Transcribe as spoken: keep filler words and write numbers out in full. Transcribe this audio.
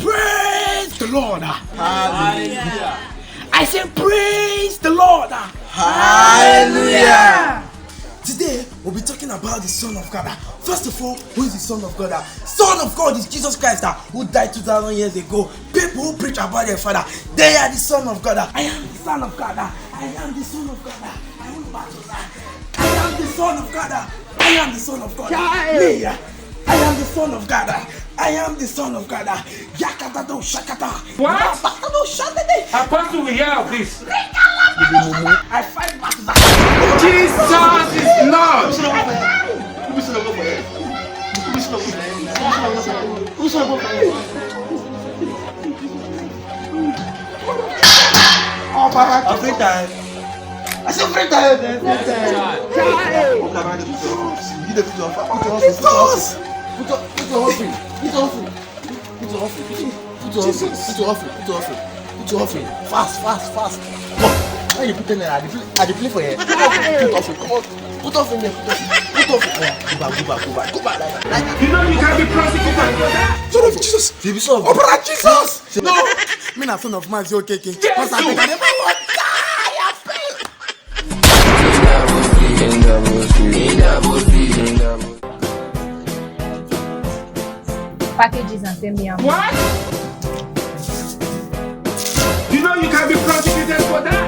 Praise the Lord. Hallelujah. I say, praise the Lord. Hallelujah. Today, we'll be talking about the Son of God. First of all, who is the Son of God? Son of God is Jesus Christ, ah, who died two thousand years ago. People who preach about their Father, they are the Son of God. I am the Son of God. I am the Son of God. I won't bow to that. I am the Son of God. I am the Son of God. Me, I am the Son of God. I am the Son of God. Yakata do shakata. What? Yakata do shakata. Apostle, we hear of this. I fight back to that. Jesus is Lord. Every time. I say every time. Every time. Open your hand, put your hand. You dey put your hand. Put your hand. Put your, put your hand. Put your hand. Put your hand. Put your hand. Put your hand. Put your hand. Fast, fast, fast. Come. Why you put in there? I dey play, I dey play for you. Put off it. Come on. Put off in there. Put off. Put off it. Yeah. Go back, go back, go back, go back. Like that. Like that. You know you can be prosecuted for that. Son of Jesus. You be son of Open Jesus. No. Me na son of Mazi Okeke. Pastor, I never want die. I pray. Packages and send me out. What? You know you can be prosecuted for that.